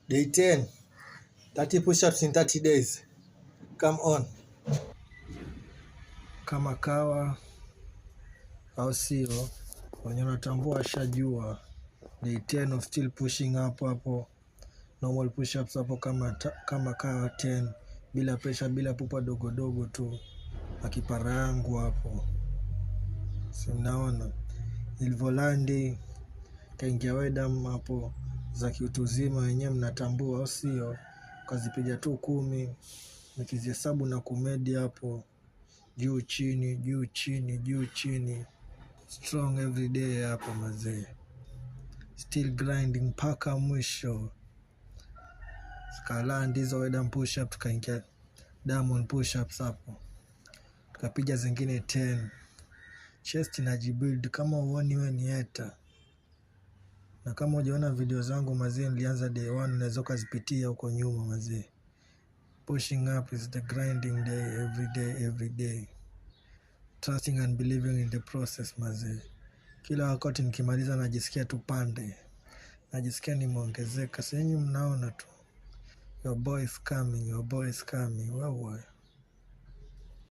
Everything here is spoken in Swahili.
Day 10, 30 push-ups in 30 days. Come on. Kama kawa au sio, wenye wanatambua washajua. Day 10 of still pushing up hapo. Normal push-ups hapo kama kawa 10 bila pressure, bila pupa dogo dogo tu. Akipara yangu hapo. Si mnaona nilivolandi kaingia wedam hapo za kiutu uzima, wenyewe mnatambua au sio? Kazipiga tu 10 nikizihesabu na kumedi hapo juu chini juu chini juu chini, strong every day hapo mazee, still grinding mpaka mwisho. Tukalandi hizo wedam push up, tukaingia diamond push ups hapo, tukapiga zingine 10. Chest inajibuild kama uoni wewe ni hater. Na kama hujaona video zangu mazee, nilianza day 1, unaweza ukazipitia huko nyuma mazee. Pushing up is the grinding day, every day, every day. Trusting and believing in the process mazee. Kila wakati nikimaliza najisikia tu pande, najisikia nimeongezeka. Si nyinyi mnaona tu, your boy is coming, your boy is coming. Wewe